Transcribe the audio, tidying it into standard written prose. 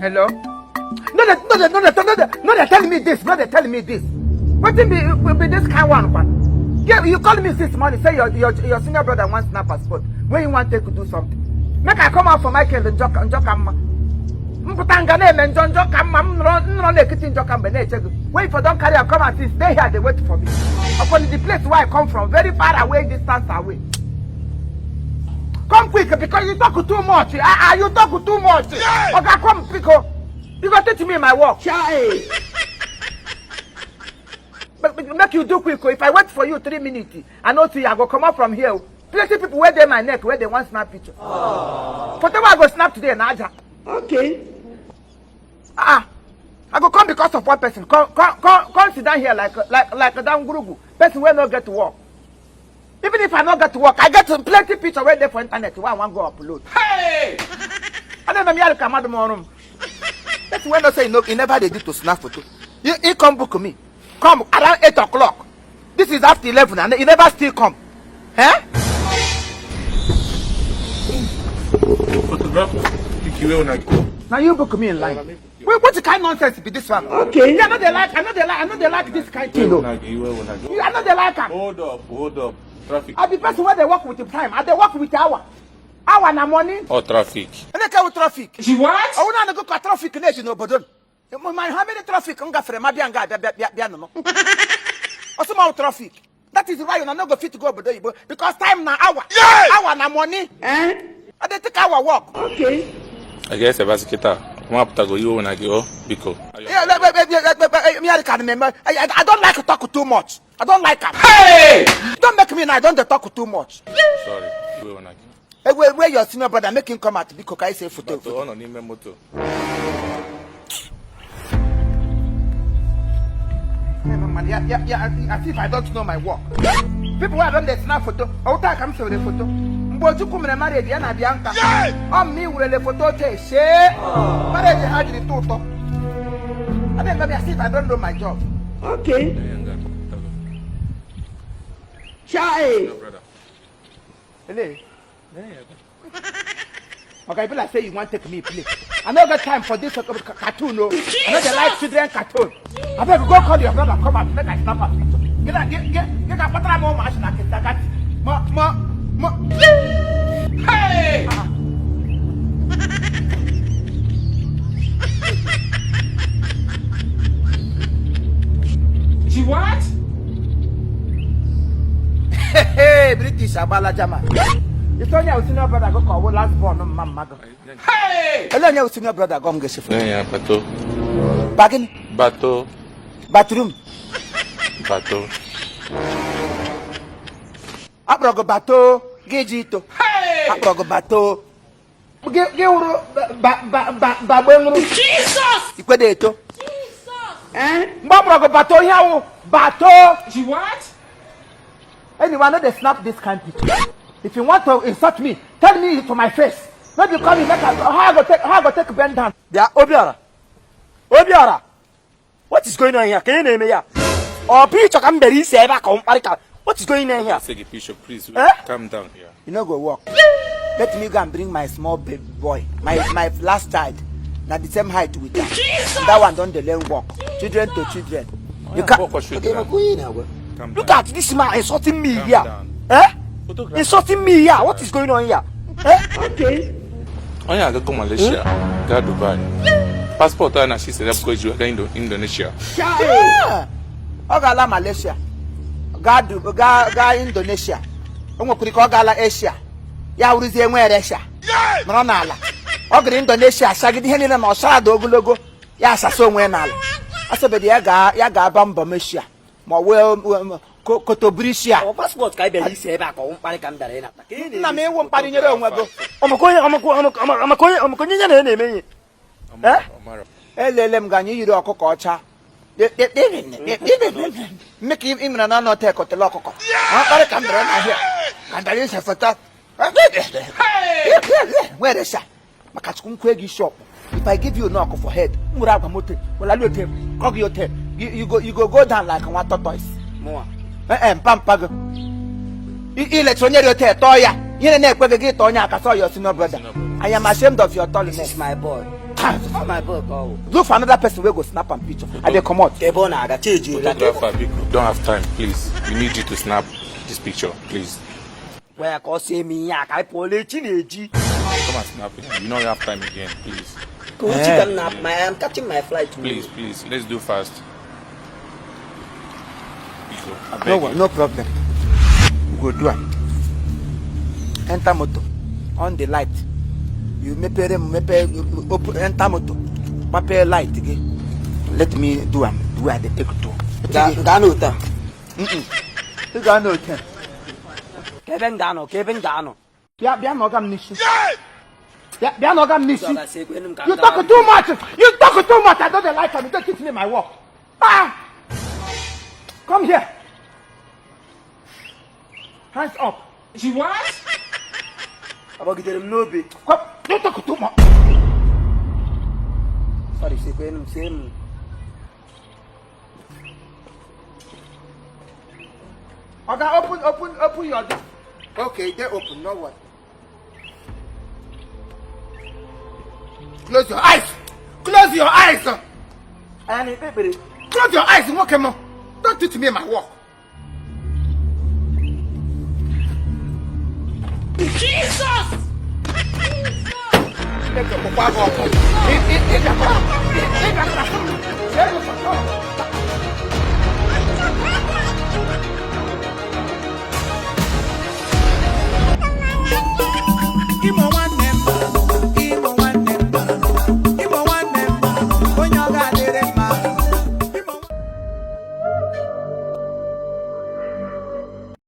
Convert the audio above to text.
Hello? No dey no dey no dey no dey no dey tell me this, no dey tell me this. Wetin be this kind one kwa? Yeah, you call me since morning, say your senior brother wan snap passport when you wan take do something. Make I come out for Michael Njoka Njoka mma. Mpụta nga na-eme njọ njọ ka mma m nọrọ n'ekiti njọ ka mgbe na-eche gị. When you for don carry am come and since dey here dey wait for me. Upon the place where I come from, very far away, distance away. Come quick because you talk too much. Ah, ah, you talk too much. Yeah. Oga, come quick. Oh. You go teach me my work. Chai. But make you do quick. Oh. If I wait for you 3 minutes, I know see I go come out from here. Oh. Plenty people wey dey my neck where they want snap picture. Photo wey I go snap today na aja. Okay. Ah, I go come because of one person. Come, come, come, come sit down here like a dangurugu. Person wey no get to work. Even if I no get to work, I get plenty picture wey dey for internet wey I wan go upload. Hey! I don't know me ka mmadụ m ọrụ m. Person wey no say he never dey do to snap photo. He come book me. Come around 8 o'clock. This is after 11 and he never still come. Eh? Photographer, pick you una go. Now you book me in line. Wait, what kind nonsense be this one? Okay. Yeah, I no dey like, I no dey like, I no dey like this kind thing. Una Oh. go, iwe una go. I no dey like am. Hold up, hold up. Traffic. I be person wey dey work with the time. I dey work with hour. Hour na money. Oh, traffic. Eleke with traffic. She what? Ọwụ na anago ka traffic na-eji n'obodo m. Ma how many traffic m gafere ma bịa nga abịa bịa bịa bịa nụnụ. Ọsọ ma traffic. That is why una no go fit go obodo oyibo because time na hour. Hour na money. Eh? I dey take hour work. Okay. I guess ebe kita. Nwa pụtago iwe una gị, oh, biko. Yeah, wait, wait, wait, wait, wait, wait, me, I can remember. I don't like to talk too much. I don't like am. Hey! Don't make me now. I don't dey talk too much. Sorry, iwe una gị. Hey, where your senior brother make him come out biko ka I say photo. Bato, ọ nọ n'ime moto. Man, yeah, as if I don't know my work. People who don dey snap photo, ọwụta ka m sewere photo. Mgbe Ojukwu mere marriage ya na Bianca, ọ m iwurele photo ochie shee. Marriage ha jiri tọ ụtọ. I dey as if I don't know my job. Okay. Chai. Brother. Ele. Okay, be like say you wan take me play. I no get time for this cartoon o. I no dey like children cartoon. Abeg go call your brother come out make I snap am picture. Get get get get ka kpatara m ụmụazị na kịtakatị. Ma ma ma. Hey! She what? Hey, British agbala German. Isi onye ahụ senior brother gị ka ọ wụ last born mma mmadụ. Hey! Ele onye ahụ senior brother gị m ga-esi foto. Nye ya bato. Ba gịnị? Bato. Bathroom. Bato. Akpọrọ gị bato gị ji ito. Hey! Akpọrọ gị bato. Gị wụrụ ba ba ba bagbe nwụrụ. Jesus! Ikwede eto. Eh? Mgbe akpọrọ gị bato ihe awụ bato. She what? Anyway, I no dey snap this kind picture. If you want to insult me, tell me to my face. No be call me make I how I go take bend down. Bịa, Obiora. Obiora. What is going on here? Ka ị na-eme ya? Ọ picture ka m bịara ise ebe a ka ọ mkparị ka what is going on here? Say the picture, please. Eh? Calm down here. You no go work. Let me go and bring my small baby boy, my last child. Na the same height with am. That one don dey learn work. Children to children. You Yeah, work for children. Calm Look down. at this man insulting me Calm here. down. Eh? Photographer. Insulting me here. What is going on here? Eh? Okay. Onye agago Malaysia, gaa Dubai. Passport a na-achị sere akwụkwọ eji aga Indonesia. Chai. Yeah. Ọ gaala Malaysia, gaa gaa Indonesia. O nwekwara ike ọ gaala Asia. Ya wụrụzie nwe Russia. Nọrọ n'ala. Ọ gara Indonesia asagide ihe niile na ọsara dị ogologo ya asasa onwe ya n'ala. Asọbedi ya gaa ya ga-aba mbọ Meshia ma ọ wee Kotobrishia. Ọ passport ka ị bịara ise ebe a ka ọ mkparị ka m bịara ịnata. Ka ị na-eme? Nna m ịwụ mkparị nyere onwe gị. Ọmaka onye ya na ya na-eme ihe. Eh? Ọmara. Elele m gị anyị yiri ọkụkọ ọcha. Mme ka ị mere na anọ tekọtele ọkụkọ. Mkparị ka m bịara n'ahịa. Ka m bịara ise foto. Nwere sha. Maka Chukwu nkwe gị isi ọkpụ. If I give you knock for head, m were agwa moto, welali ote, kọ gị ote. You go down like nwa tortoise. Mụnwa. Ee, mpa mpa gị. Ilecha onye dị ote tọọ ya. Ihe na-ekwe gị gị tọọ onye aka sọ your senior brother. I am ashamed of your This tallness. is my boy. Time. Ọ my boy ka ọ wụ. Look for another person wey go snap am picture. I dey comot. Ka ebe ọ na-aga, cheji ụla. Photographer, biko, don't have time, please. We need you to snap this picture, please. Gwa ya ka ọ see m ihe a ka anyị pụọla echi na-eji. Come and snap it. We don't have time again, please. Ka uchi ka m na my I'm catching my flight tomorrow. Please, please, let's do fast. Biko, I beg No, you. no problem. We go do am. Enter motor. On the light. You mepere m mepe open enter motor. Mapee light gị. Let me do am the way I dey take do. Gaa n'otu a. Ị ga-anọ otu a. Ka ebe m ga-anọ, ka ebe m ga-anọ. Bịa bịa nọga m n'isi. Bịa bịa nọga m n'isi. Obiora, sị ekwenu m ka m You gawa. talk too much. You talk too much. I don't dey like am. You don't teach me my work. Ah! Come here. Hands up. She what? Agbagidere m n'obi. Come. Don't talk too much. Sorry, sị ekwenu m, see m. Oga, open, open, open your door. Okay, they open. No worry. Close your eyes. Close your eyes. Anya na-ekpe ekpere. Close your eyes. Nwoke m. Don't teach me my work. Jesus! Chineke kpọkwa gị ọkụ. Ị bịakwara sị m, see m foto. Imo.